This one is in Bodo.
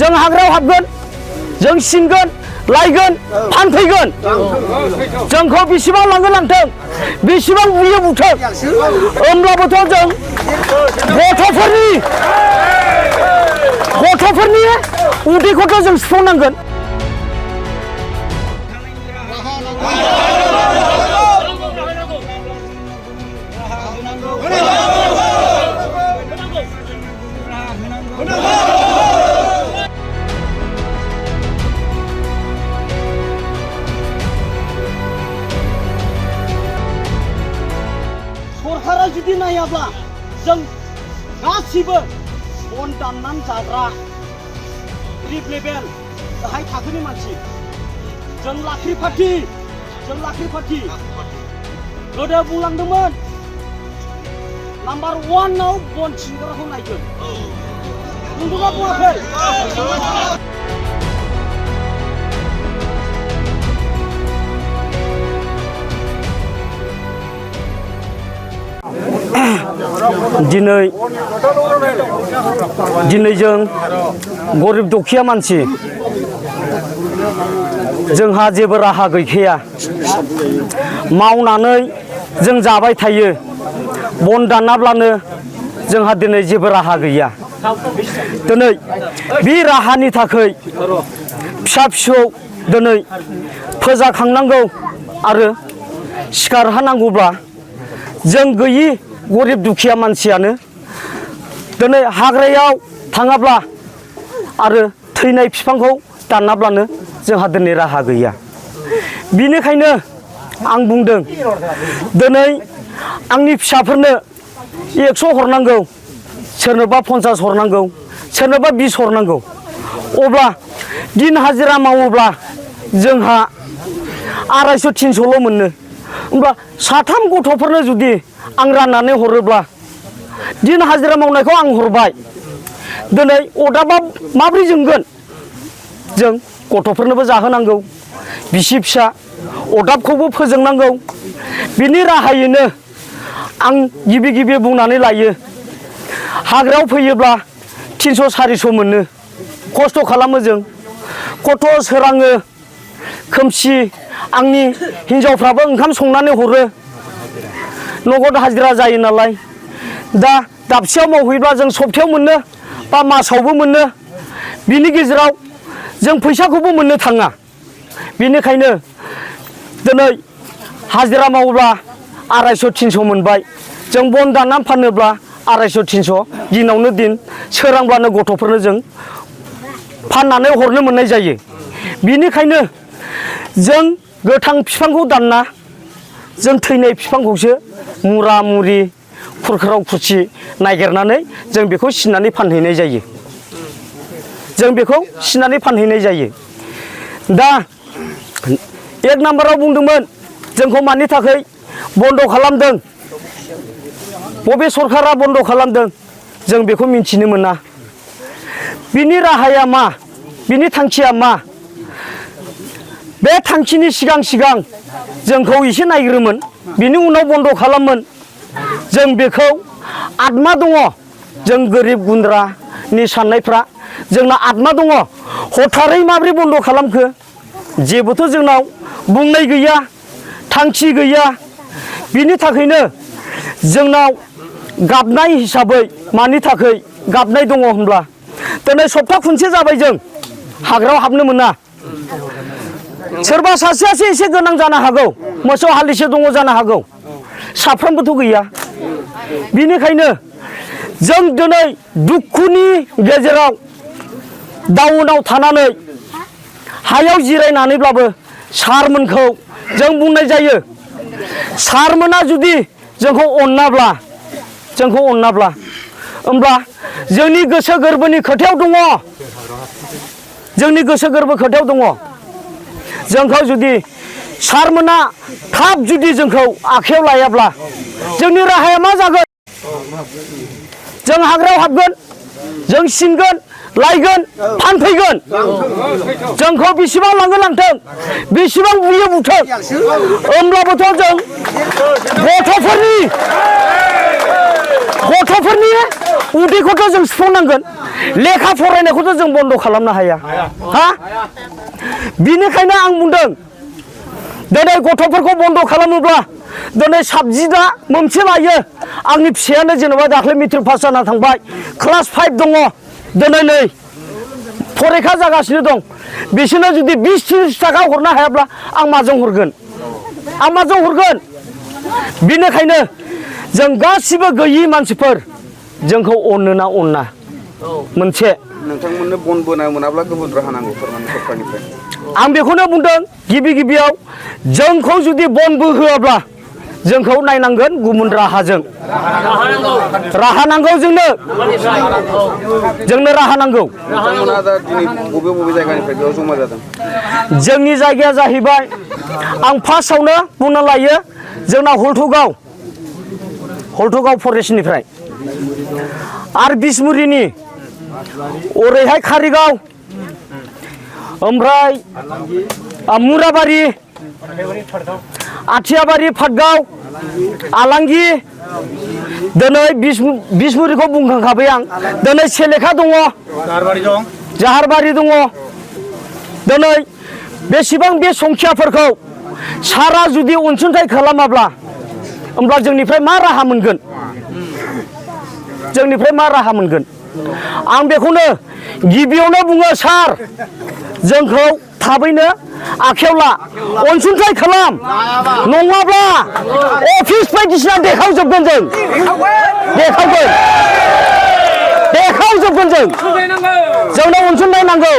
जों हाग्रायाव हाबगोन जों सिनगोन लायगोन फानफैगोन जोंखौ बेसेबां लांगोन लांथों बेसेबां बुयो बुथों होमब्लाबोथ' जों गथ'फोरनि उदैखौथ' जों सुफुंनांगोन। सरकारा जुदि नायाब्ला जों गासिबो बन दाननानै जाग्रा गरिब लेभेल गाहाय थाखोनि मानसि जों लाख्रि पार्टी गोदो बुंलांदोंमोन नाम्बार 1 आव बन सिनग्राखौ नायगोन बुंदोंना बुङाखै? दिनै जों गरिब दुखिया मानसि जोंहा जेबो राहा गैखाया मावनानै जों जाबाय थायो बन दानाब्लानो जोंहा दिनै जेबो राहा गैया। दिनै बे राहानि थाखाय फिसा फिसौ दिनै फोजाखांनांगौ आरो सिखारहानांगौब्ला जों गैयि गरिब दुखिया मानसियानो दिनै हाग्रायाव थाङाब्ला आरो थैनाय बिफांखौ दानाब्लानो जोंहा दिनै राहा गैया। बिनिखायनो आं बुंदों दिनै आंनि फिसाफोरनो 100 हरनांगौ सोरनोबा 50 हरनांगौ सोरनोबा 20 हरनांगौ अब्ला दिन हाजिरा मावोब्ला जोंहा 250-300ल' मोनो। होमब्ला 3 गथ'फोरनो जुदि आं राननानै हरोब्ला दिन हाजिरा मावनायखौ आं हरबाय दिनै अदाबा माब्रै जोंगोन जों गथ'फोरनोबो जाहोनांगौ बिसि फिसा अदाबखौबो फोजोंनांगौ। बिनि राहायैनो आं गिबि बुंनानै लायो हाग्रायाव फैयोब्ला 300-400 मोनो खस्थ' खालामो जों गथ' सोराङो खोमसि आंनि हिनजावफ्राबो ओंखाम संनानै हरो नगद हाजिरा जायो नालाय दा दाबसेयाव मावहैब्ला जों सप्तायाव मोनो बा मासावबो मोनो बिनि गेजेराव जों फैसाखौबो मोननो थाङा। बेनिखायनो दिनै हाजिरा मावोब्ला 250-300 मोनबाय जों बन दाननानै फानोब्ला 250-300 दिनावनो दिन सोरांब्लानो गथ'फोरनो जों फाननानै हरनो मोननाय जायो। बिनिखायनो जों गोथां बिफांखौ दानना जों थैनाय बिफांखौसो मुरा मुरि खुरखाराव खुरसि नागिरनानै जों बेखौ सिननानै फानहैनाय जायो। दा 1 नाम्बाराव बुंदोंमोन जोंखौ मानि थाखाय बन्द' खालामदों बबे सरकारा बन्द' खालामदों जों बेखौ मिन्थिनो मोना। बिनि राहाया मा बिनि थांखिया मा बे थांखिनि सिगां जोंखौ एसे नायग्रोमोन बिनि उनाव बन्द' खालामोन। जों बेखौ आत्मा दङ जों गोरिब गुन्द्रानि साननायफ्रा जोंना आत्मा दङ हथारै माब्रै बन्द' खालामखो जेबोथ' जोंनाव बुंनाय गैया थांखि गैया। बिनि थाखायनो जोंनाव गाबनाय हिसाबै मानि थाखाय गाबनाय दङ होनब्ला दिनै सप्ता खनसे जाबाय जों हाग्रायाव हाबनो मोना। सोरबा सासेयासो एसे गोनां जानो हागौ मोसौ हालिसे दङ जानो हागौ साफ्रोमबोथ' गैया। बिनिखायनो जों दिनै दुखुनि गेजेराव डाउनाव थानानै हायाव जिरायनानैब्लाबो सारमोनखौ जों बुंनाय जायो सारमोना जुदि जोंखौ अनाब्ला होमब्ला जोंनि गोसो गोरबोनि खोथायाव दङ जोंखौ जुदि सारमोना थाब जुदि जोंखौ आखायाव लायाब्ला जोंनि राहाया मा जागोन? जों हाग्रायाव हाबगोन जों सिनगोन लायगोन फानफैगोन जोंखौ बेसेबां लांगोन लांथों बेसेबां बुयो बुथों होमब्लाबोथ' जों गथ'फोरनि उदैखौथ' जों सुफुंनांगोन लेखा फरायनायखौथ' जों बन्द' खालामनो हाया हा बिनिखायनो आं बुंदों दिनै गथ'फोरखौ बन्द' खालामोब्ला दिनै साबजेक्टआ मोनसे लायो आंनि फिसायानो जेनेबा दाख्लै मेट्रिक पास जाना थांबाय क्लास 5 दङ दिनै नै फरिखा जागासिनो दं बिसोरनो जुदि 20-30 थाखा हरनो हायाब्ला आं माजों हरगोन बिनिखायनो जों गासिबो गैयि मानसिफोर जोंखौ अनो ना अना मोनसे नोंथांमोननो बन बोना मोनाब्ला गुबुन राहा नांगौ सरकारनिफ्राय आं बेखौनो बुंदों गिबियाव जोंखौ जुदि बन बोहोआब्ला जोंखौ नायनांगोन गुबुन राहाजों राहा नांगौ जोंनो राहा नांगौ नोंथांमोना दा दिनै बबे जायगानिफ्राय बेयाव जमा जादों जोंनि जायगाया जाहैबाय आं फार्स्टआवनो बुंना लायो जोंना हलथुगाव फरेस्टनिफ्राय आरो बिसमुरिनि ओरैहाय कारिगाव ओमफ्राय मुराबारि आथियाबारि फाटगाव आलांगि दिनै बिसमुरिखौ बुंखांखाबाय आं दिनै सेलेखा दङ जाहारबारि दङ दिनै बेसेबां बे संखियाफोरखौ सारा जुदि अनसुंथाइ खालामाब्ला होमब्ला जोंनिफ्राय मा राहा मोनगोन आं बेखौनो गिबियावनो बुङो सार जोंखौ थाबैनो आखायाव ला अनसुंथाइ खालाम नङाब्ला अफिस बायदिसिना देखावजोबगोन जों देखावजोबगोन जों जोंनो अनसुंथाइ नांगौ